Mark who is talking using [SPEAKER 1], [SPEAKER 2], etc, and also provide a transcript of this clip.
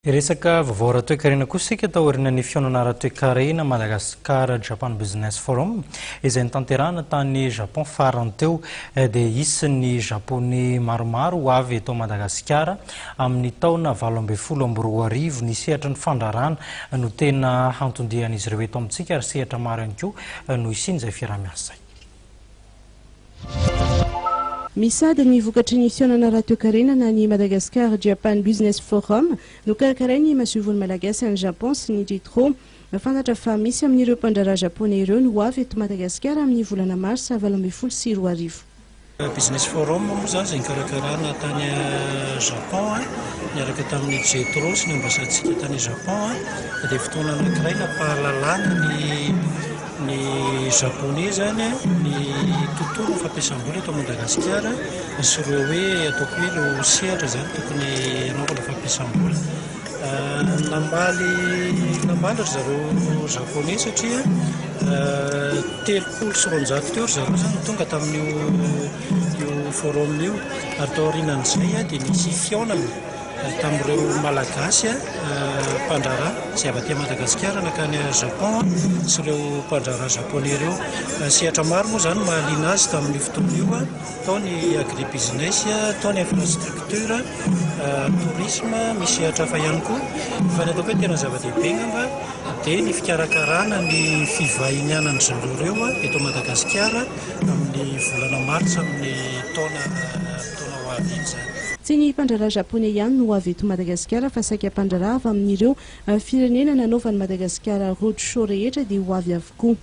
[SPEAKER 1] Hiresaka vaovao ara-toekarena kosa isika taorian'ny fihaonana ara-toekarena Madagascar Japan Business Forum izay notanterahina tany Japon farany teo. Dia hisy ny Japoney maromaro ho avy eto Madagasikara amin'ny taona 2018. Ny sehatry ny fandraharahana no tena hantondian'izy ireo eto amintsika ary sehatra maro ihany koa no hisian'izay fiaraha-miasa izay.
[SPEAKER 2] Misady ny vokatry ny fihaonana ara-toekarena na ny Madagascar Japan Business Forum nokarakarain'ny masoivohon'ny Malagasy any Japon sy ny Jetro. Fantatra fa misy amin'ireo mpandraharaha japoney ireo no ho avy eto Madagasikara amin'ny volana marsa 2018.
[SPEAKER 3] Business Forum moa izany izay nikarakarana tany Japon niaraka tamin'ny Jetro sy ny ambasadintsika tany Japon dia fotoana anankiray nampahalalana ny Ny Japoney izany, ny tontolo ny fampiasam-bola eto Madagasikara sy ireo hoe ataoko hoe ireo sehatra izany tokony hanaovana fampiasam-bola. Namaly namaly ry zareo Japoney satria 230 teo ry zareo izany no tonga tamin'io io forum io ary taorianan'izay dia nisy fihaonana tamin'ireo Malagasy mpandraharaha izay avy aty Madagasikara nankany Japon sy ireo mpandraharaha japoney ireo. Sehatra maro moa izany mahaliana azy tamin'io fotoana io, tao ny agribusiness, tao ny infrastructure, tourisme, misy sehatra hafa ihany koa. Fa ny ataoko hoe tena zava-dehibe angamba dia ny fikarakarana ny fivahinianan-dry zareo ireo eto Madagasikara amin'ny volana martsa amin'ny taona taona ho avy iny izany.
[SPEAKER 2] Tsy ny mpandraharaha japoney ihany no ho avy eto Madagasikara fa saika mpandraharaha avy amin'ireo firenena nanaovan'i Madagasikara road show rehetra dia ho avy avokoa.